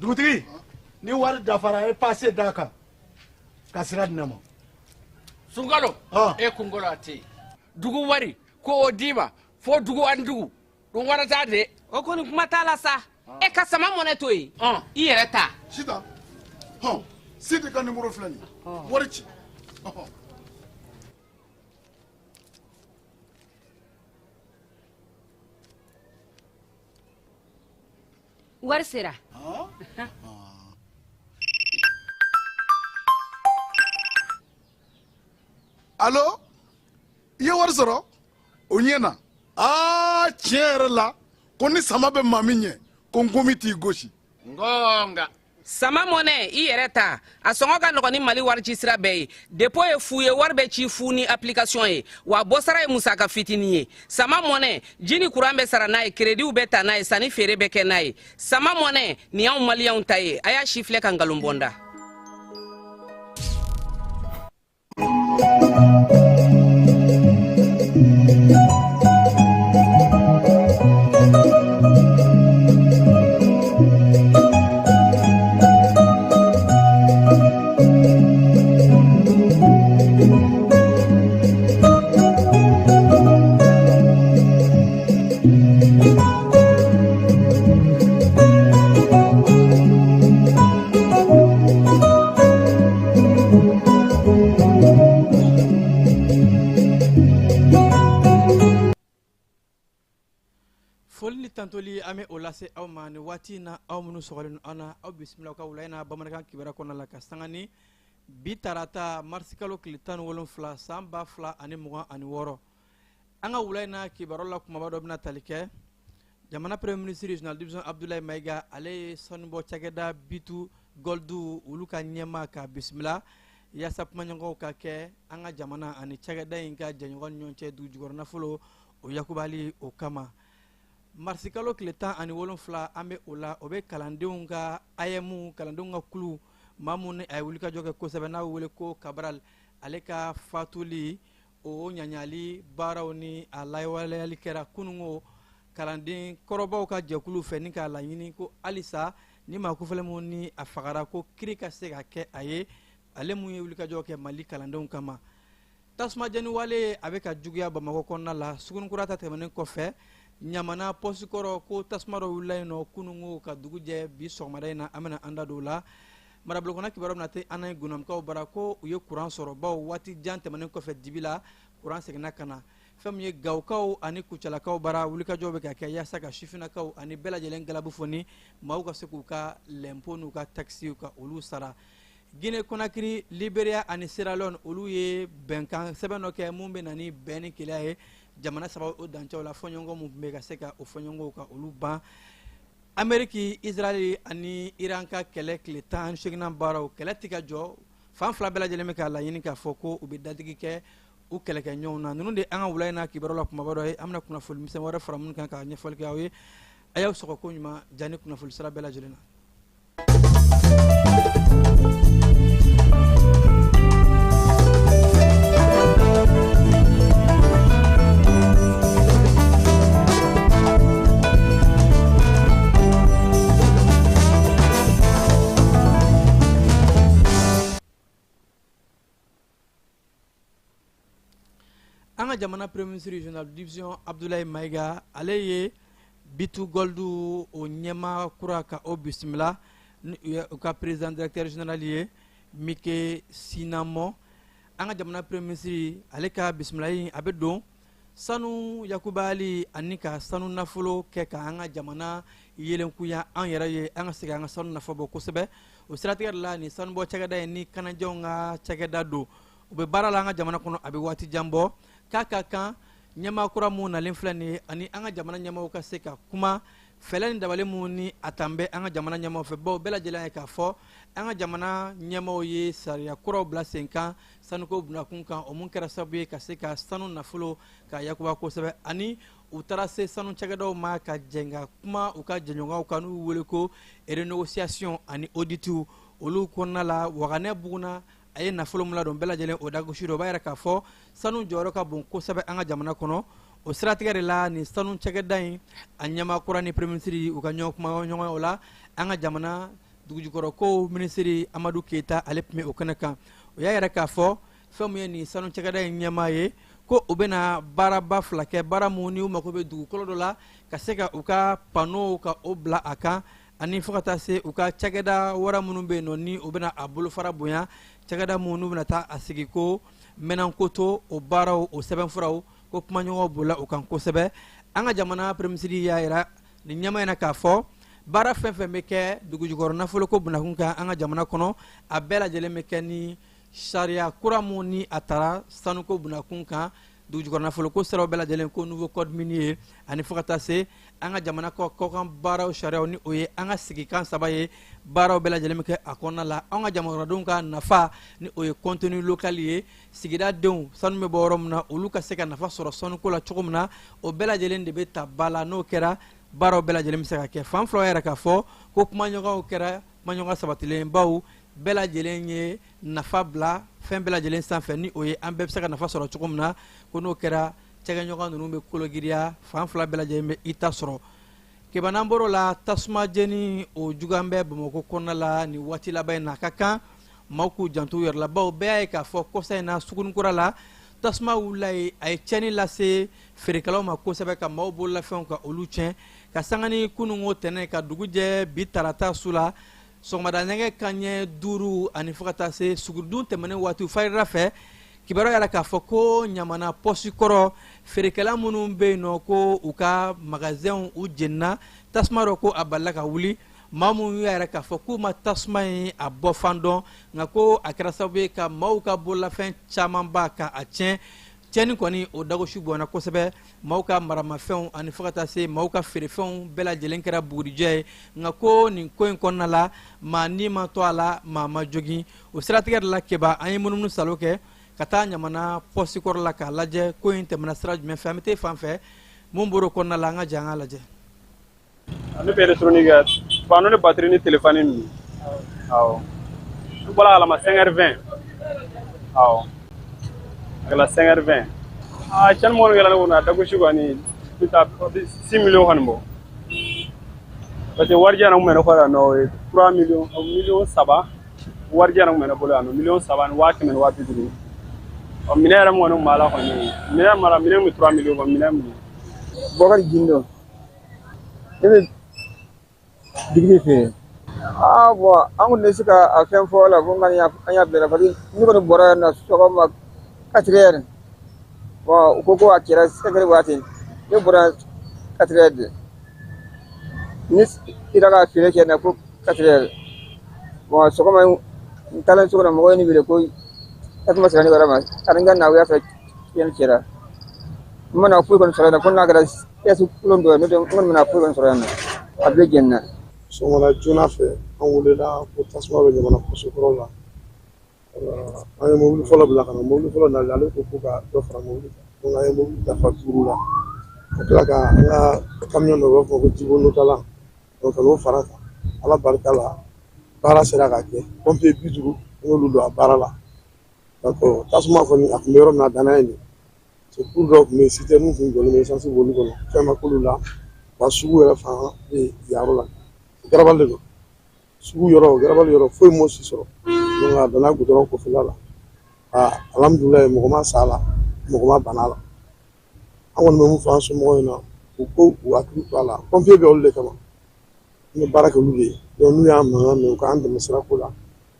Dugutigi, ni wari dafara, e passe d'a kan ka sira di ne ma. Sunkalo, e kunkolo a tɛ yen. Dugu wari ko o d'i ma fo dugu ani dugu ɗum warata de. O kɔni kuma t'a la sa. E ka sama mɔnɛ to yen, i yɛrɛ ta. Sitan, hɔn, Sidi ka nimoro filɛ nin ye, wari ci. Wari sera. Alo, i ye wari sɔrɔ? O ɲɛna. Aa, tiɲɛ yɛrɛ la, ko ni sama bɛ maa min ɲɛ, ko nkomi t'i gosi. Ngonga. Sama mɔnɛ, i yɛrɛ ta. A sɔngɔ ka nɔgɔn ni Mali wari ci sira bɛɛ ye. Dépôt ye fu ye, wari bɛ ci fu ni application ye, wa bɔsara ye musaka fitinin ye. Sama mɔnɛ, ji ni kuran bɛ sara n'a ye, créditw bɛ ta n'a ye, sanni feere bɛ kɛ n'a ye. Sama mɔnɛ, nin y'anw maliyɛnw ta ye. A y'a si filɛ ka nkalon bɔ n da. Foli ni tantoli, an bɛ o lase aw ma ni waati in na. Aw minnu sɔgɔlen don an na, aw bisimila ka wula in na bamanankan kibaruya kɔnɔna la, ka sanga ni bi tarata, marisikalo tile 17, san 2026. An ka wula in na kibaruya la, kumaba dɔ bɛna tali kɛ jamana premier ministre général division Abdoulaye Maïga, ale ye sanubɔ cakɛda B2Gold olu ka ɲɛmaa ka bisimila, yaasa kumaɲɔgɔnw ka kɛ an ka jamana ani cakɛda in ka jɛɲɔgɔn ni ɲɔgɔn cɛ, dugu jukɔrɔ nafolo o yakubali o kama. Marisikalo tile 17, an bɛ o la, o bɛ kalandenw ka AEEM, kalandenw ka kulu, maa mun ni a ye wulikajɔ kɛ kosɛbɛ n'a bɛ wele ko Cabral, ale ka fatuli o ɲaɲali baaraw ni a lawaleyali kɛra kununko kalanden kɔrɔbaw ka jɛkulu fɛ, ni k'a laɲini ko halisa ni maa kofɔlen mun ni a fagara, ko kiri ka se ka kɛ a ye, ale mun ye wulikajɔ kɛ Mali kalandenw kama. Tasuma jeni wale a bɛ ka juguya Bamakɔ kɔnɔna la. Sugunikura ta tɛmɛnen kɔfɛ, Ɲamana pɔsi kɔrɔ, ko tasuma dɔ wulila yen nɔ kununko ka dugu jɛ bi sɔgɔmada in na. An bɛna an da don o la. Marabolo kɔnɔ kibaruya bɛna te an ye Gunamkaw bara ko u ye kuran sɔrɔ, bawo waati jan tɛmɛnen kɔfɛ dibi la, kuran seginna ka na. Fɛn min ye Gawukaw ani Kucalakaw bara, wulikajɔ bɛ ka kɛ yaasa ka sifinnakaw ani bɛɛ lajɛlen galabu foni, maaw ka se k'u ka lɛnpo n'u ka takisiw ka olu sara. Guinée Conakry, Libéria ani Sierra Leone, olu ye bɛnkan sɛbɛn dɔ kɛ mun bɛ na ni bɛn ni kelenya ye jamana saba o dancɛw la. Fɔɲɔgɔnkɔ mun tun bɛ ka se ka o fɔɲɔgɔnkɔw ka olu ban. Ameriki, Israɛl ani Iran ka kɛlɛ tile 18nan baaraw, kɛlɛ tɛ ka jɔ. Fan fila bɛɛ lajɛlen bɛ k'a laɲini k'a fɔ ko u bɛ dadigi kɛ u kɛlɛkɛɲɔgɔnw na. Ninnu de an ka wula in na kibaru la kumaba dɔ ye. An bɛna kunnafoni misɛn wɛrɛ fara minnu kan k'a ɲɛfɔli kɛ aw ye. A y'aw sɔgɔ ko ɲuman ja ni kunnafoni sira bɛɛ lajɛlen na. An ka jamana premier ministre général division Abdoulaye Maïga, ale ye B2Gold o ɲɛmaa kura ka o bisimila, u ka président directeur général ye Mike Sinamo. An ka jamana premier ministre, ale ka bisimila in a bɛ don sanu yakubali ani ka sanu nafolo kɛ ka an ka jamana yelenkuya an yɛrɛ ye, an ka se ka an ka sanu nafa bɔ kosɛbɛ. O siratigɛ de la, nin sanubɔ cakɛda in ni kanajɛw ka cakɛda don, u bɛ baara la an ka jamana kɔnɔ a bɛ waati jan bɔ, k'a ka kan ɲɛmaa kura mun nalen filɛ nin ye ani an ka jamana ɲɛmaaw ka se ka kuma fɛlɛ ni dabali mun ni a tan bɛ an ka jamana ɲɛmaaw fɛ, bawo bɛɛ lajɛlen ye k'a fɔ an ka jamana ɲɛmaaw ye sariya kuraw bila sen kan sanuko bunakun kan, o mun kɛra sababu ye ka se ka sanu nafolo ka yakuba kosɛbɛ, ani u taara se sanu cakɛdaw ma ka jɛn ka kuma u ka jɛɲɔgɔnw kan n'u wele ko renégociation ani auditw olu kɔnɔna la. Waganɛ buguna a ye nafolo min ladon bɛɛ lajɛlen o dagosi dɔ, o b'a yira k'a fɔ sanu jɔyɔrɔ ka bon kosɛbɛ an ka jamana kɔnɔ. O siratigɛ de la, nin sanu cakɛda in a ɲɛmaa kura ni premier ministre u ka ɲɔgɔn kuma ɲɔgɔn o la, an ka jamana Dugujukɔrɔkow minisiri Amadu Keyita, ale tun bɛ o kɛnɛ kan. O y'a yɛrɛ k'a fɔ fɛn min ye nin sanu cakɛda in ɲɛmaa ye, ko u bɛna baaraba fila kɛ, baara mun ni u mako bɛ dugukolo dɔ la ka se ka u ka panneau ka o bila a kan, ani fo ka taa se u ka cakɛda wɛrɛ minnu bɛ yen nɔ ni u bɛna a bolofara bonya, cakɛda minnu n'u bɛna taa a sigi ko Mɛnankoto, o baaraw o sɛbɛnfuraw ko kumaɲɔgɔnw bolila o kan kosɛbɛ. An ka jamana premier ministre y'a yira nin ɲɛmaa in na k'a fɔ baara fɛn fɛn bɛ kɛ dugujukɔrɔ nafoloko bunakun kan an ka jamana kɔnɔ, a bɛɛ lajɛlen bɛ kɛ ni sariya kura mun ni a taara sanuko bunakun kan, dugujukɔrɔ nafoloko siraw bɛɛ lajɛlen ko nouveau code minier, ani fo ka taa se an ka jamana kɔkan baaraw sariyaw ni o ye an ka sigikan saba ye, baaraw bɛɛ lajɛlen bɛ kɛ a kɔnɔna la. An ka jamanadenw ka nafa ni o ye contenu local ye, sigida denw sanu bɛ bɔ yɔrɔ min na olu ka se ka nafa sɔrɔ sanuko la cogo min na, o bɛɛ lajɛlen de bɛ ta ba la. N'o kɛra, baaraw bɛɛ lajɛlen bɛ se ka kɛ. Fan fila yɛrɛ k'a fɔ ko kumaɲɔgɔnw kɛra kumaɲɔgɔn sabatilen baw bɛɛ lajɛlen ye nafa bila fɛn bɛɛ lajɛlen sanfɛ, ni o ye an bɛɛ bɛ se ka nafa sɔrɔ cogo min na, ko n'o kɛra cɛkɛɲɔgɔn ninnu bɛ kologiriya, fan fila bɛɛ lajɛlen bɛ i ta sɔrɔ. Keba, n'an bɔr'o la, tasuma jeni o juguyan bɛ Bamakɔ kɔnɔna la nin waati laban in na. A ka kan maaw k'u janto u yɛrɛ la, bawo bɛɛ y'a ye k'a fɔ kɔsa in na sugunikura la tasuma wulila ye, a ye tiɲɛni lase feerekɛlaw ma kosɛbɛ, ka maaw bololafɛnw ka olu tiɲɛ, ka sanga ni kununko tɛnɛ ka dugu jɛ bi tarata su la sɔgɔmada nɛgɛ kanɲɛ 5 ani fo ka taa se sugudun tɛmɛnen waati farida fɛ. Kibaruya yɛrɛ k'a fɔ ko Ɲamana pɔsi kɔrɔ feerekɛla minnu bɛ yen nɔ, ko u ka magasinw u jenina tasuma dɔ, ko a balila ka wuli. Maa minnu y'a yɛrɛ k'a fɔ k'u ma tasuma in a bɔ fan dɔn, nka ko a kɛra sababu ye ka maaw ka bololafɛn camanba ka a tiɲɛ. Tiɲɛni kɔni o dagosi bɔnna kosɛbɛ, maaw ka maramafɛnw ani fo ka taa se maaw ka feerefɛnw bɛɛ lajɛlen kɛra bugurijɛ ye. Nka ko nin ko in kɔnɔna la, maa ni ma to a la, maa ma jogin. O siratigɛ de la, Keba, an ye munumunu salo kɛ ka taa Ɲamana pɔsi kɔrɔ la k'a lajɛ ko in tɛmɛna sira jumɛn fɛ. An bɛ taa fan fɛ mun bɔr'o kɔnɔna la, an ka jɛ an k'a lajɛ. Ne bɛ électronique kɛ, panneau ni batterie ni téléphone ninnu. Awɔ, n bɔra kalama 5h20. Awɔ, a kɛla 5h20. Aa, tiɲɛni kɔni kɛra ne kɔnɔ, a dagosi kɔni bɛ taa 6 millions kɔni bɔ. Parce que warijɛ yɛrɛ kun bɛ ne kɔ yan nɔ, o ye 3 millions, miliyɔn saba warijɛ yɛrɛ kun bɛ ne bolo yan nɔ, 3 millions ni 100 000 ni 250. Ɔ, minɛn yɛrɛ min kɔni kun b'a la kɔni, minɛn mara minɛn bɛ 3 millions bɔ, minɛn minnu. Bɔkari Gindo, ne bɛ bitigi feere. Aa bɔn, an kɔni tɛ se ka a fɛn fɔ la ko an y'a bila, parce que ne kɔni bɔra yan nɔ sɔgɔma 4 heures. Bon, u ko ko a kɛra 5 heures waati, ne bɔra 4 heures de, ne sera ka feere kɛ na ko 4 heures. Bon, sɔgɔma n taalen so kɔnɔ, mɔgɔw ye ne wele ko tasuma sera ne yɔrɔ ma, ani n ka na o y'a sɔrɔ tiɲɛni kɛra. N mana foyi kɔni sɔrɔ yan nɔ fo n'a kɛra pièce kolon dɔ ye, n'o tɛ n kɔni mana foyi kɔni sɔrɔ yan nɔ, a bɛɛ jenina. Sɔgɔmada joona fɛ, an welela ko tasuma bɛ Ɲamana poste kɔrɔ la. An ye mobili fɔlɔ bila ka na. Mobili fɔlɔ nalen, ale ko ko ka dɔ fara mobili kan, donc an ye mobili dafa duuru la, ka tila ka an ka camion dɔ, u b'a fɔ ko jibonotala, donc ka n'o fara kan. Ala barika la, baara sera ka kɛ. Pompier 50, an y'olu don a baara la. Donc tasuma kɔni, a tun bɛ yɔrɔ min na, a danna yen de, parce que kuru dɔw tun bɛ yen, citerne tun jɔlen bɛ, essence b'olu kɔnɔ, fɛn ma k'olu la. Wa sugu yɛrɛ fan bɛ yen yɔrɔ la, garabali de don, sugu yɔrɔ, garabali yɔrɔ, foyi m'o si sɔrɔ. Donc a donna goudron kɔfɛla la. Aa, alhamdulilayi, mɔgɔ ma sa a la, mɔgɔ ma bana a la. An kɔni bɛ mun fɔ an somɔgɔw ɲɛna, u ko u hakili to a la, pompier bɛ olu de kama, an bɛ baara kɛ olu de ye. Donc n'u y'an mankan mɛn, u k'an dɛmɛ sirako la,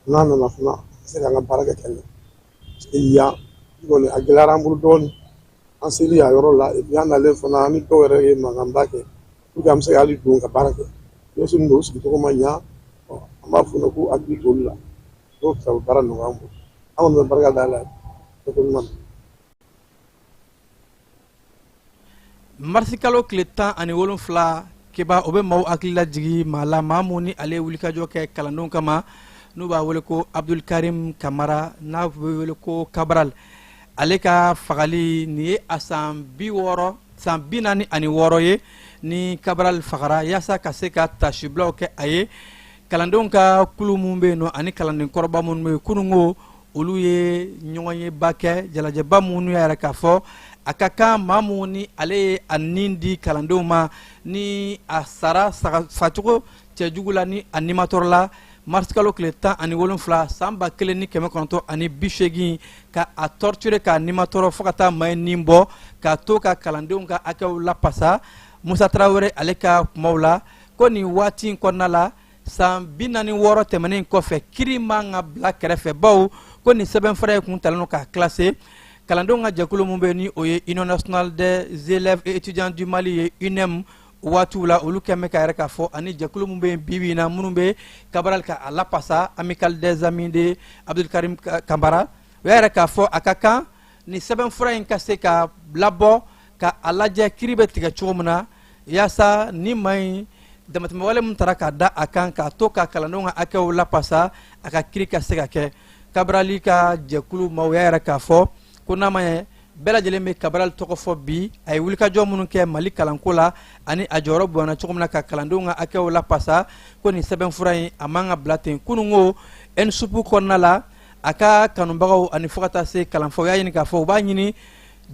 n'an nana fana, an ka se k'an ka baara kɛ ka ɲɛ, parce que yan kɔni a gɛlɛyara an bolo dɔɔnin an seli a yɔrɔ la. Et puis an nalen fana, an ni dɔw yɛrɛ ye mankanba kɛ pour que an bɛ se ka hali don ka baara kɛ. Yɔrɔ min don, u sigicogo ma ɲa. An b'a f'u ɲɛna k'u hakili to olu la, n'o kɛra, u bɛ baara nɔgɔya an bolo. An kɔni bɛ barika da la ko ɲuman. Marisi kalo tile 17, Keba, o bɛ maaw hakili lajigi maa la, maa mun ni ale ye wulikajɔ kɛ kalandenw kama, n'u b'a wele ko Abdulkarim Kamara, n'a bɛ wele ko Kabral. Ale ka fagali nin ye a san 60, san 46 ye ni Kabral fagara. Yaasa ka se ka tasibilaw kɛ a ye, kalandenw ka kulu minnu bɛ yen nɔ ani kalanden kɔrɔba minnu bɛ yen, kununko olu ye ɲɔgɔnyeba kɛ, jalajɛba minnu y'a yɛrɛ k'a fɔ a ka kan maa mun ni ale ye a nin di kalandenw ma, ni a sara facogo. Cɛjugu la ni a nimatɔrɔ la marisikalo tile 17 san 1980, ka a torturer, k'a nimatɔrɔ fo ka taa maa in nin bɔ, k'a to ka kalandenw ka hakɛw lapasa. Musa Tarawele ale ka kumaw la, ko nin waati in kɔnɔna la, san 46 tɛmɛnen kɔfɛ, kiri man ka bila kɛrɛfɛ, bawo ko nin sɛbɛnfura in kun talen don k'a classer. Kalandenw ka jɛkulu mun bɛ, ni o ye Union nationale des élèves et étudiants du Mali ye, UNEM, waatiw la olu kɛn bɛ ka yɛrɛ k'a fɔ, ani jɛkulu mun bɛ yen bi bi in na, minnu bɛ Cabral ka a lapasa, Amicale des amis de Abdulkarim Kamara, u y'a yɛrɛ k'a fɔ a ka kan nin sɛbɛnfura in ka se ka labɔ ka a lajɛ kiri bɛ tigɛ cogo min na, yaasa ni maa in damatɛmɛwale min tara k'a da a kan k'a to ka kalandenw ka hakɛw lapasa, a ka kiri ka se ka kɛ. Kabrali ka jɛkulu maaw y'a yɛrɛ k'a fɔ ko n'a ma ɲɛ, bɛɛ lajɛlen bɛ Cabral tɔgɔ fɔ bi, a ye wulikajɔ minnu kɛ Mali kalanko la ani a jɔyɔrɔ bonyana cogo min na ka kalandenw ka hakɛw lapasa, ko nin sɛbɛnfura in a man ka bila ten. Kununko ENSUP kɔnɔna la, a ka kanubagaw ani fo ka taa se kalanfaw y'a ɲini k'a fɔ u b'a ɲini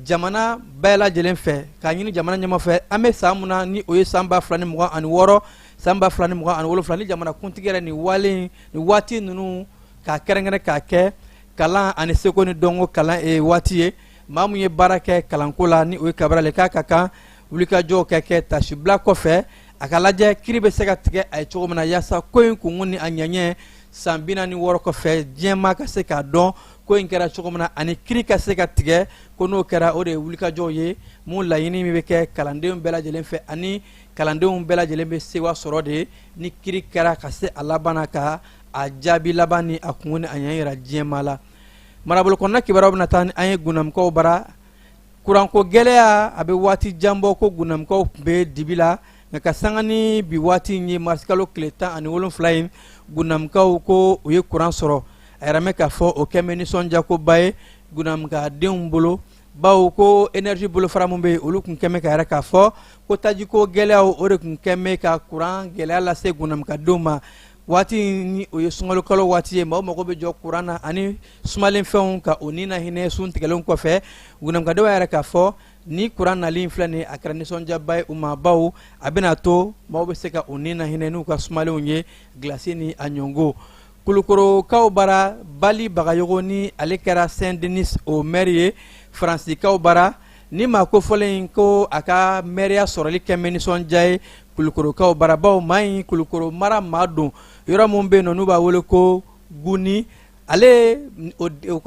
jamana bɛɛ lajɛlen fɛ, k'a ɲini jamana ɲɛmaa fɛ, an bɛ san min na, ni o ye san 2026, san 2027, ni jamana kuntigi yɛrɛ nin wale nin waati ninnu k'a kɛrɛnkɛrɛn k'a kɛ kalan ani seko ni dɔnko kalan waati ye. Maa mun ye baara kɛ kalanko la, ni o ye Cabral ye, k'a ka kan wulikajɔw ka kɛ tasibila kɔfɛ, a ka lajɛ kiri bɛ se ka tigɛ a ye cogo min na, yaasa ko in kunkun ni a ɲɛɲɛ san 46 kɔfɛ, diɲɛmaa ka se k'a dɔn ko in kɛra cogo min na ani kiri ka se ka tigɛ. Ko n'o kɛra, o de ye wulikajɔw ye mun laɲini min bɛ kɛ kalandenw bɛɛ lajɛlen fɛ, ani kalandenw bɛɛ lajɛlen bɛ sewa sɔrɔ de ni kiri kɛra ka se a laban na, ka a jaabi laban ni a kunkun ni a ɲɛ yira diɲɛmaa la. Marabolo kɔnɔna kibaruyaw bɛna taa ni an ye Gunamikaw bara. Kuranko gɛlɛya a bɛ waati jan bɔ ko Gunamikaw tun bɛ dibi la, nka ka sanga ni bi waati in ye, marisikalo tile 17 in, Gunamikaw ko u ye kuran sɔrɔ. A yɛrɛ mɛn k'a fɔ o kɛn bɛ nisɔndiyakoba ye Gunamikadenw bolo, bawo ko énergie bolofara min bɛ yen, olu tun kɛn bɛ ka yɛrɛ k'a fɔ ko tajiko gɛlɛyaw, o de tun kɛn bɛ ka kuran gɛlɛya lase Gunamikadenw ma. Waati ni o ye sunkalo waati ye, maaw mago bɛ jɔ kuran na ani sumalenfɛnw ka o ni na hinɛ sun tigɛlen kɔfɛ. Gunamikadenw yɛrɛ k'a fɔ ni kuran nali filɛ nin, a kɛra nisɔndiyaba ye u ma, bawo a bɛna to maaw bɛ se ka u ni na hinɛ n'u ka sumalenw ye, gilasi ni a ɲɔngo. Kulukorokaw bara, Bali Bagayogo ni ale kɛra Saint Denis o maire ye Faransikaw bara. Ni maa kofɔlen in ko a ka mɛriya sɔrɔli kɛ bɛ nisɔndiya ye Kulukorokaw bara, bawo maa in Kulukoro mara maa don, yɔrɔ min bɛ yen nɔ n'u b'a wele ko Guni, ale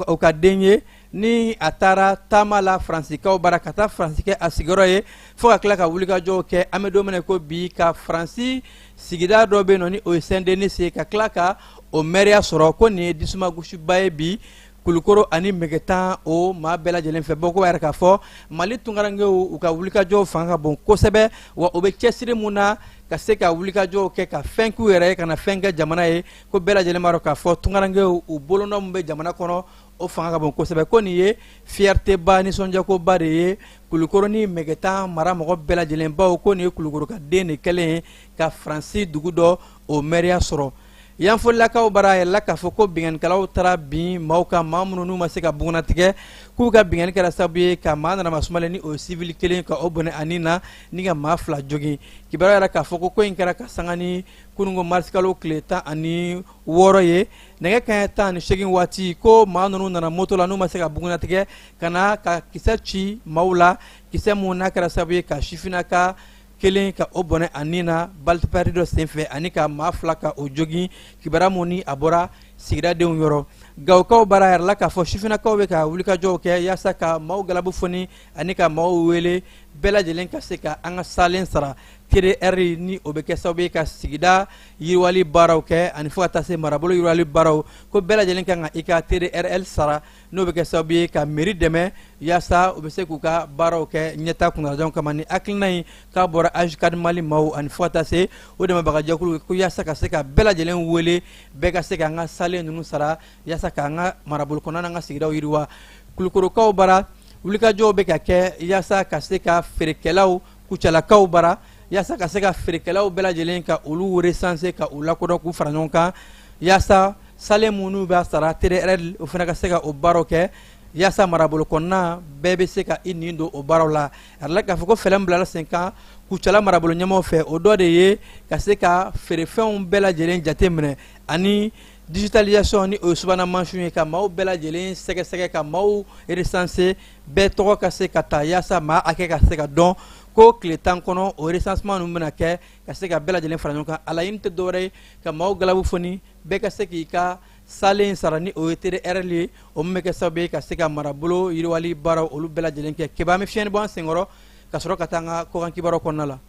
o ka den ye. Ni a taara taama la Faransikaw bara ka taa Faransi kɛ a sigiyɔrɔ ye, fo ka tila ka wulikajɔw kɛ, an bɛ don min na ko bi, ka Faransi sigida dɔ bɛ yen nɔ ni o ye Saint Denis ye, ka tila ka o mɛriya sɔrɔ, ko nin ye disumagusiba ye bi Kulukoro ani Megetan o maa bɛɛ lajɛlen fɛ. Bɔ ko yɛrɛ k'a fɔ Mali tunkarankew, u ka wulikajɔw fanga ka bon kosɛbɛ, wa u bɛ cɛsiri mun na ka se ka wulikajɔw kɛ ka fɛn k'u yɛrɛ ye, ka na fɛn kɛ jamana ye, ko bɛɛ lajɛlen b'a dɔn k'a fɔ tunkarankew, u bolonɔ min bɛ jamana kɔnɔ, o fanga ka bon kosɛbɛ. Ko nin ye fierté ba, nisɔndiyakoba de ye Kulukoro ni Megetan mara mɔgɔ bɛɛ lajɛlen, bawo ko nin ye Kulukoro ka den de kɛlen ye ka Faransi dugu dɔ o mɛriya sɔrɔ. Yanfolilakaw bara, a yɛlɛla k'a fɔ ko binkannikɛlaw taara bin maaw kan, maa minnu n'u ma se ka bugunnatigɛ, k'u ka binkanni kɛra sababu ye ka maa nanama sumalen ni o ye sivili kelen ka o bɔnɛ a ni na, ni ka maa fila jogin. Kibaruya yɛrɛ k'a fɔ ko ko in kɛra ka sanga ni kununko marisikalo tile 16 ye, nɛgɛ kanɲɛ 18 waati, ko maa ninnu nana moto la n'u ma se ka bugunnatigɛ, ka na ka kisɛ ci maaw la, kisɛ mun n'a kɛra sababu ye ka sifinnaka kelen ka o bɔnɛ a ni na balle perdue dɔ senfɛ, ani ka maa fila ka o jogin. Kibaruya mun ni a bɔra sigidadenw yɔrɔ. Gawokaw bara, yɛrɛ la k'a fɔ sifinnakaw bɛ ka wulikajɔw kɛ yaasa ka maaw galabu foni ani ka maaw wele bɛɛ lajɛlen ka se ka an ka salen sara TDR, ni o bɛ kɛ sababu ye ka sigida yiriwali baaraw kɛ ani fo ka taa se marabolo yiriwali baaraw, ko bɛɛ lajɛlen kan ka i ka TDRL sara, n'o bɛ kɛ sababu ye ka mairie dɛmɛ yaasa u bɛ se k'u ka baaraw kɛ ɲɛta kuntaalajan kama. Ni hakilina in k'a bɔra AJCAD Mali maaw ani fo ka taa se o dɛmɛbagajɛkulu, ko yaasa ka se ka bɛɛ lajɛlen wele, bɛɛ ka se k'an ka salen ninnu sara yaasa k'an ka marabolo kɔnɔna n'an ka sigidaw yiriwa. Kulukorokaw bara, wulikajɔw bɛ ka kɛ yaasa ka se ka feerekɛlaw Kucalakaw bara, yaasa ka se ka feerekɛlaw bɛɛ lajɛlen ka olu recenser, ka u lakodɔn, k'u fara ɲɔgɔn kan, yaasa salen minnu b'a sara TDR, o fana ka se ka o baaraw kɛ. Yaasa marabolo kɔnɔna bɛɛ bɛ se ka i nin don o baaraw la. A yirala k'a fɔ ko fɛɛrɛ min bilala sen kan Kucala marabolo ɲɛmaaw fɛ, o dɔ de ye ka se ka feerefɛnw bɛɛ lajɛlen jate minɛ ani digitalisation, ni o ye subahana mansinw ye, ka maaw bɛɛ lajɛlen sɛgɛsɛgɛ, ka maaw recenser, bɛɛ tɔgɔ ka se ka ta yaasa maa hakɛ ka se ka dɔn. Ko tile 10 kɔnɔ, o recensement ninnu bɛna kɛ ka se ka bɛɛ lajɛlen fara ɲɔgɔn kan. A laɲini tɛ dɔwɛrɛ ye ka maaw galabu foni, bɛɛ ka se k'i ka salen sara, ni o ye TDR ye, o min bɛ kɛ sababu ye ka se ka marabolo yiriwali baaraw olu bɛɛ lajɛlen kɛ. Keba, an bɛ fiɲɛni bɔ an senkɔrɔ ka sɔrɔ ka taa an ka kɔkan kibaruyaw kɔnɔna la.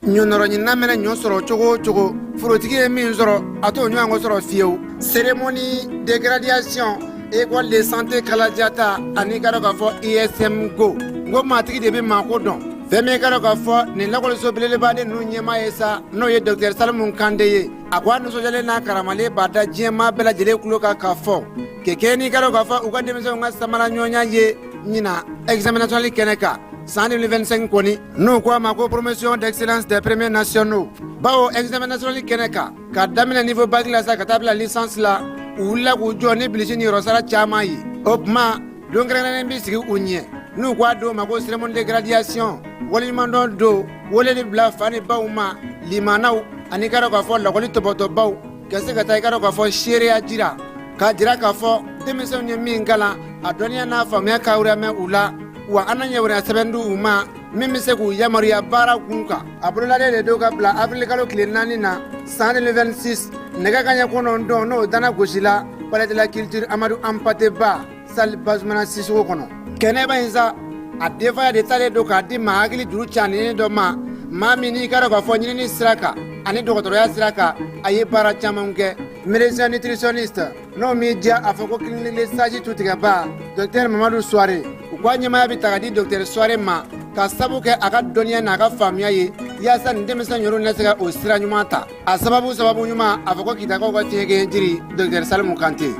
Ɲɔnɔrɔɲinina mɛnɛ ɲɔ sɔrɔ cogo o cogo, forotigi ye min sɔrɔ, a t'o ɲɔgɔn sɔrɔ fiyewu. Cérémonie de graduation école de santé Kalajata ani ka dɔn k'a fɔ ISM go n ko maatigi de bɛ maako dɔn. Fɛn min ka dɔn k'a fɔ nin lakɔliso belebelebaden ninnu ɲɛmaa ye sa, n'o ye docteur Salimu Kante ye, a ko a nisɔndiyalen n'a karamalen b'a da diɲɛmaa bɛɛ lajɛlen tulo kan k'a fɔ kɛkɛ n'i ka dɔn k'a fɔ u ka denmisɛnw ka samara ɲɔgɔnya ye ɲina examen national kɛnɛ kan san 2025 kɔni, n'u ko a ma ko promotion d'excellence des premiers nationaux, bawo examen national kɛnɛ kan, ka daminɛ niveau bac la sa ka taa bila licence la, u wulila k'u jɔ ni bilisi ni yɔrɔsara caman ye. O tuma don kɛrɛnkɛrɛnnen bɛ sigi u ɲɛ, n'u ko a don ma ko cérémonie de graduation, waleɲumandɔn don, weleli bila fa ni baw ma, limanaw ani ka dɔn k'a fɔ lakɔli tɔbɔtɔbaw, ka se ka taa i ka dɔn k'a fɔ seereya jira, k'a jira k'a fɔ denmisɛnw ye min kalan, a dɔnniya n'a faamuya ka mɛn u la, wa an na ɲɛwɛrɛ sɛbɛn di u ma min bɛ se k'u yamaruya baara kun kan. A bololalen de don ka bila avril kalo tile 4 na san 2026, nɛgɛ kanɲɛ 9, n'o dana gosi la palais de la culture Amadu Hampâté Bâ, salle Basumana Sisoko kɔnɔ. Kɛnɛba in sa, a denfaya de talen don k'a di maa hakili juru caninen dɔ ma, maa min n'i ka dɔn k'a fɔ ɲinini sira kan ani dɔgɔtɔrɔya sira kan, a ye baara caman kɛ, médecin nutritionniste, n'o m'i diya a fɔ ko clinique sage tutigɛba, docteur Mamadu Suware. U k'a ɲɛmaaya bɛ ta ka di docteur Suware ma ka sabu kɛ a ka dɔnniya n'a ka faamuya ye, yaasa nin denmisɛn yɛrɛ na se ka o sira ɲuman ta. A sababu sababu ɲuman, a fɔ ko Kitakaw ka fiɲɛ jiri, docteur Salimu Kante.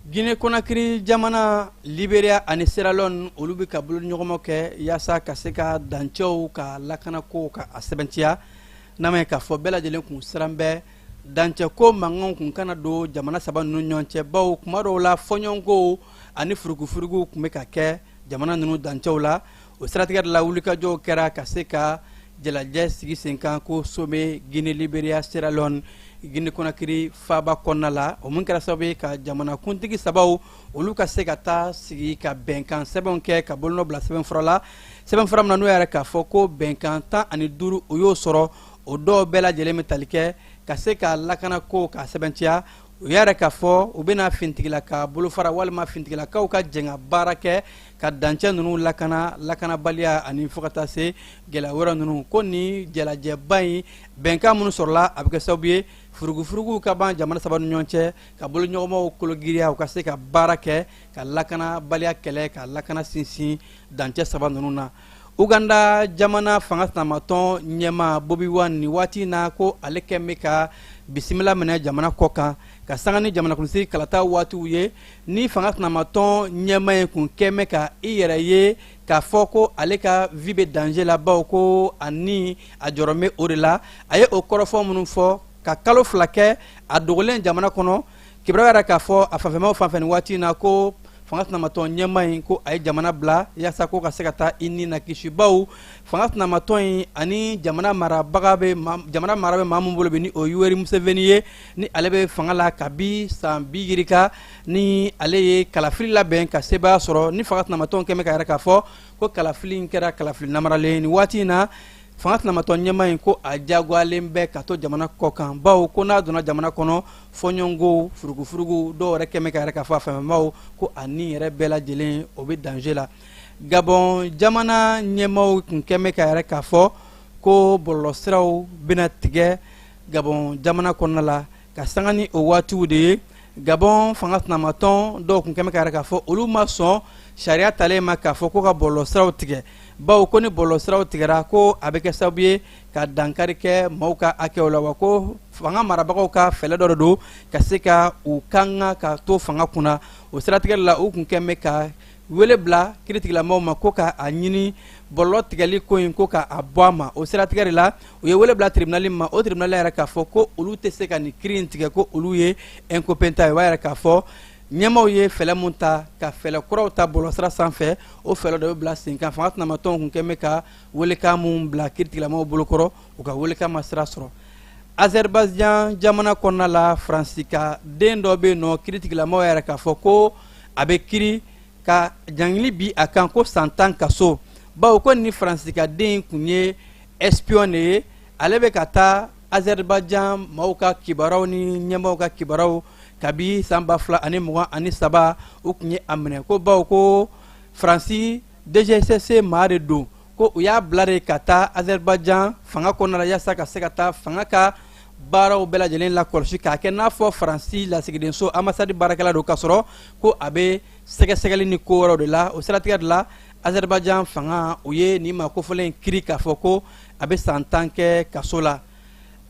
Guinée Conakry jamana, Libéria ani Sierra Leone, olu bɛ ka bolo ɲɔgɔnma kɛ yaasa ka se ka dancɛw ka lakanako ka a sɛbɛntiya. N'a ma ye k'a fɔ bɛɛ lajɛlen kun siran bɛ dancɛko mankanw kun kana don jamana saba ninnu ɲɔgɔn cɛ, bawo kuma dɔw la fɔɲɔgɔnkɔw ani furugufuruguw tun bɛ ka kɛ jamana ninnu dancɛw la. O siratigɛ de la, wulikajɔw kɛra ka se ka jalajɛ sigi sen kan ko sommet Guinée Libéria Sierra Leone, Guinée Conakry faaba kɔnɔna la. O mun kɛra sababu ye ka jamanakuntigi sabaw olu ka se ka taa sigi ka bɛnkan sɛbɛnw kɛ, ka bolonɔ bila sɛbɛnfura la, sɛbɛnfura min na n'o yɛrɛ k'a fɔ ko bɛnkan 15 o y'o sɔrɔ. O dɔw bɛɛ lajɛlen bɛ tali kɛ ka se ka lakanako ka sɛbɛntiya. U y'a yɛrɛ k'a fɔ u bɛna fintigilaka bolofara walima fintigilakaw ka jɛn ka baara kɛ ka dancɛ ninnu lakana, lakanabaliya ani fo ka taa se gɛlɛya wɛrɛ ninnu. Ko ni jalajɛba in bɛnkan minnu sɔrɔla, a bɛ kɛ sababu ye furugufuruguw ka ban jamana saba ni ɲɔgɔn cɛ, ka boloɲɔgɔnmaw kologiriya, u ka se ka baara kɛ ka lakanabaliya kɛlɛ, ka lakana sinsin dancɛ saba ninnu na. Uganda jamana fanga sinamatɔn ɲɛma Bobi Wine, nin waati in na ko ale kɛn bɛ ka bisimila minɛ jamana kɔ kan ka sanga ni jamanakuntigi kalata waatiw ye. Ni fanga sinamatɔn ɲɛma in kun kɛn bɛ ka i yɛrɛ ye k'a fɔ ko ale ka vie bɛ danger la, bawo ko ani a jɔrɔ bɛ o de la, a ye o kɔrɔfɔ minnu fɔ ka kalo 2 kɛ a dogolen jamana kɔnɔ. Kibaruya yɛrɛ k'a fɔ a fanfɛmaw fan fɛ nin waati in na ko fanga sinamatɔn ɲɛma in ko a ye jamana bila yaasa ko ka se ka taa i ni na kisi, baw fanga sinamatɔn in ani jamana marabaga bɛ, jamana mara bɛ maa min bolo bi, ni o Yoweri Museveni ye, ni ale bɛ fanga la kabi san bi yirika, ni ale ye kalafili labɛn ka sebaaya sɔrɔ, ni fanga sinamatɔn kɛmɛ ka yɛrɛ k'a fɔ ko kalafili in kɛra kalafili namaralen. Nin waati in na, fanga sinamatɔn ɲɛma in ko a diyagoyalen bɛ ka to jamana kɔ kan, bawo ko n'a donna jamana kɔnɔ, fɔɲɔgɔnko, furugufurugu dɔw yɛrɛ kɛmɛ ka yɛrɛ k'a fɔ a fɛnfɛmaw ko a ni yɛrɛ bɛɛ lajɛlen o bɛ danger la. Gabɔn jamana ɲɛmaw tun kɛmɛ ka yɛrɛ k'a fɔ ko bɔlɔlɔsiraw bɛna tigɛ Gabɔn jamana kɔnɔna la ka sanga ni o waatiw de ye. Gabɔn fanga sinamatɔn dɔw tun kɛmɛ ka yɛrɛ k'a fɔ olu ma sɔn sariya talen ma k'a fɔ ko ka bɔlɔlɔsiraw tigɛ, bawo ko ni bɔlɔlɔsiraw tigɛra, ko a bɛ kɛ sababu ye ka dankari kɛ maaw ka hakɛw la, wa ko fanga marabagaw ka fɛɛrɛ dɔ de don ka se ka u kan ka to fanga kunna. O siratigɛ la, u tun kɛn bɛ ka wele bila kiritigilamaw ma ko ka a ɲini bɔlɔlɔ tigɛli ko in ko ka a bɔ a ma. O siratigɛ de la, u ye wele bila tribunal ma. O tribunal yɛrɛ k'a fɔ ko olu tɛ se ka nin kiri in tigɛ, ko olu ye incompétent ye. O b'a yɛrɛ k'a fɔ ɲɛmaaw ye fɛɛrɛ mun ta ka fɛɛrɛ kuraw ta bɔlɔlɔsira sanfɛ, o fɛɛrɛ dɔ bɛ bila sen kan. Fanga sinamatɔnw kun kɛn bɛ ka welekan mun bila kiritigilamaw bolokɔrɔ, u ka welekan ma sira sɔrɔ. Azerbaijan jamana kɔnɔna la, Faransi ka den dɔ bɛ yen nɔ, kiritigilamaw yɛrɛ k'a fɔ ko a bɛ kiri ka ɲangili bi a kan ko san 10 kaso, bawo ko ni Faransi ka den kun ye espion de ye. Ale bɛ ka taa Azerbaijan maaw ka kibaruyaw ni ɲɛmaaw ka kibaruyaw kabi san 2023. U kun ye a minɛ ko bawo ko Faransi DGSE maa de don, ko u y'a bila de ka taa Azerbaijan fanga kɔnɔna la yaasa ka se ka taa fanga ka baaraw bɛɛ lajɛlen lakɔlɔsi, k'a kɛ n'a fɔ Faransi lasigidenso ambassade baarakɛla don, k'a sɔrɔ ko a bɛ sɛgɛsɛgɛli ni ko wɛrɛw de la. O siratigɛ de la, Azerbaijan fanga u ye nin maa kofɔlen in kiri k'a fɔ ko a bɛ san 10 kɛ kaso la.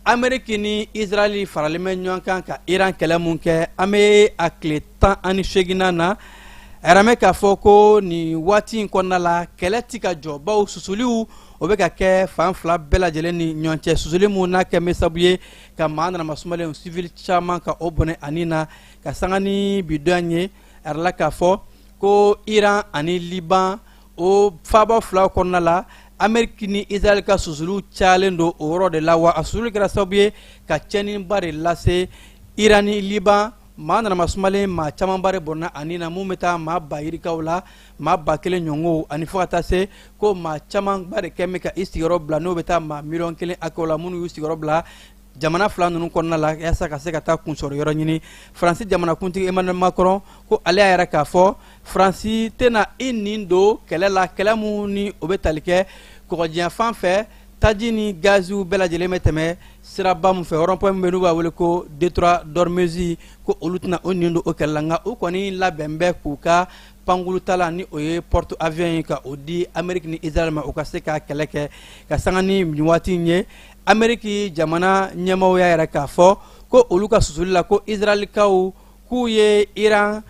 Ameriki ni Israɛl faralen bɛ ɲɔgɔn kan ka Iran kɛlɛ mun kɛ, an bɛ a tile 18nan na. A yɛrɛ k'a fɔ ko nin waati in kɔnɔna la, kɛlɛ ti ka jɔ, bawo susuliw o bɛ ka kɛ fan fila bɛɛ lajɛlen ni ɲɔgɔn cɛ, susuli mun n'a kɛ bɛ sababu ye ka maa nanama sumalen civil caman ka o bɔnɛ ani na. Ka sanga ni bi don ye, a yɛrɛ la k'a fɔ ko Iran ani Liban, o faaba fila kɔnɔna la, Ameriki ni Israɛl ka susuliw cayalen don o yɔrɔ de la. Wa a susuli kɛra sababu ye ka tiɲɛniba de lase Iran ni Liban. Maa nanama sumalen maa camanba de bɔnna ani na, mun bɛ taa maa ba yirikaw la, maa 1000 ɲɔgɔnw, ani fo ka taa se ko maa camanba de kɛn bɛ ka i sigiyɔrɔ bila, n'o bɛ taa maa 1,000,000 hakɛw la, minnu y'u sigiyɔrɔ bila jamana fila ninnu kɔnɔna la yaasa ka se ka taa kunsɔrɔ yɔrɔ ɲini. Faransi jamanakuntigi Emmanuel Macron ko ale y'a yɛrɛ k'a fɔ Faransi tɛna i nin don kɛlɛ la, kɛlɛ mun ni o bɛ tali kɛ kɔgɔjiyanfan fɛ, taji ni gaziw bɛɛ lajɛlen bɛ tɛmɛ siraba min fɛ, rond-point min bɛ n'u b'a wele ko détroit d'Ormuz, ko olu tɛna o nin don o kɛlɛ la. Nka u kɔni labɛn bɛ k'u ka pankurutala, ni o ye porte avion ye, ka o di Ameriki ni Israɛl ma, u ka se ka kɛlɛ kɛ. Ka sanga ni nin waati in ye, Ameriki jamana ɲɛmaaw y'a yɛrɛ k'a fɔ ko olu ka susuli la, ko Israɛlikaw k'u ye Iran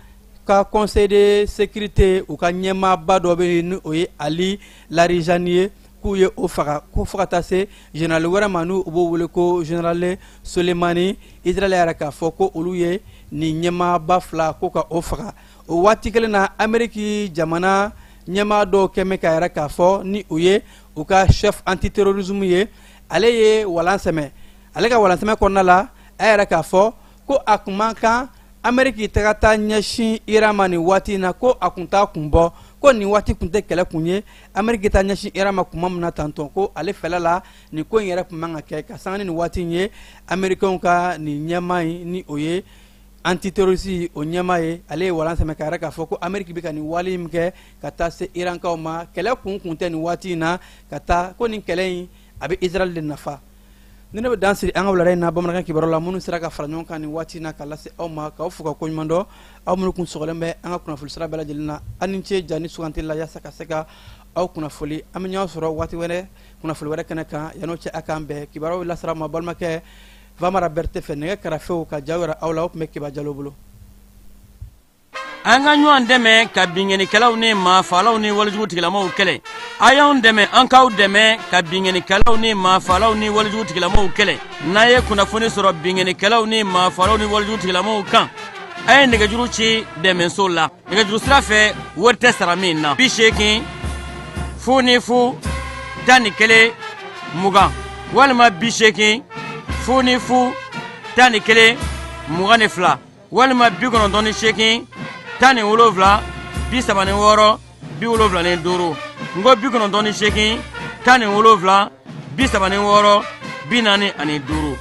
ka conseil de sécurité, u ka ɲɛmaaba dɔ bɛ yen ni o ye Ali Larijani ye, k'u ye o faga, ko fo ka taa se général wɛrɛ ma, n'u b'o wele ko général Soleimani. Israɛl y'a yɛrɛ k'a fɔ ko olu ye nin ɲɛmaaba fila ko ka o faga. O waati kelen na, Ameriki jamana ɲɛmaa dɔw kɛn bɛ k'a yɛrɛ k'a fɔ ni o ye u ka chef antiterrorisme ye, ale ye walan sɛmɛ. Ale ka walan sɛmɛ kɔnɔna la, a yɛrɛ k'a fɔ ko a kun man kan Ameriki taga taa ɲɛsin Iran ma nin waati in na, ko a kun t'a kun bɔ, ko nin waati kun tɛ kɛlɛ kun ye Ameriki taa ɲɛsin Iran ma kuma min na tantɔn, ko ale fɛla la nin ko in yɛrɛ kun man ka kɛ. Ka sanga ni nin waati in ye, Amerikɛnw ka nin ɲɛmaa in, ni o ye antiterroriste o ɲɛmaa ye, ale ye walan sɛmɛ k'a yɛrɛ k'a fɔ ko Ameriki bɛ ka nin wale min kɛ ka taa se Irankaw ma, kɛlɛ kun tɛ nin waati in na ka taa, ko nin kɛlɛ in a bɛ Israël de nafa. Ni ne bɛ dan siri an ka wulada in na bamanankan kibaru la, minnu sera ka fara ɲɔgɔn kan nin waati in na ka lase aw ma, k'aw fo ka koɲuman dɔn, aw minnu kun sɔgɔlen bɛ an ka kunnafoni sira bɛɛ lajɛlen na, aw ni ce ja ni sugantili la yaasa ka se ka aw kunnafoli. An bɛ ɲɔgɔn sɔrɔ waati wɛrɛ kunnafoni wɛrɛ kɛnɛ kan. Yan'o cɛ, a k'an bɛn. Kibaruyaw lasera ma balimakɛ Vamara Berete fɛ, nɛgɛ karafew ka jaw yɛrɛ aw la, o tun bɛ Keba Jalo bolo. An ka ɲɔgɔn dɛmɛ ka binkannikɛlaw ni maafalaw ni walejugu tigilamaw kɛlɛ. A y'anw dɛmɛ, an k'aw dɛmɛ ka binkannikɛlaw ni maafalaw ni walejugu tigilamaw kɛlɛ. N'a ye kunnafoni sɔrɔ binkannikɛlaw ni maafalaw ni walejugu tigilamaw kan, a ye nɛgɛjuru ci dɛmɛso la nɛgɛjuru sira fɛ, wari tɛ sara min na: 80 00 11 20 walima 80 00 11 22 walima 98 17 36 75. N ko 98 17 36 45.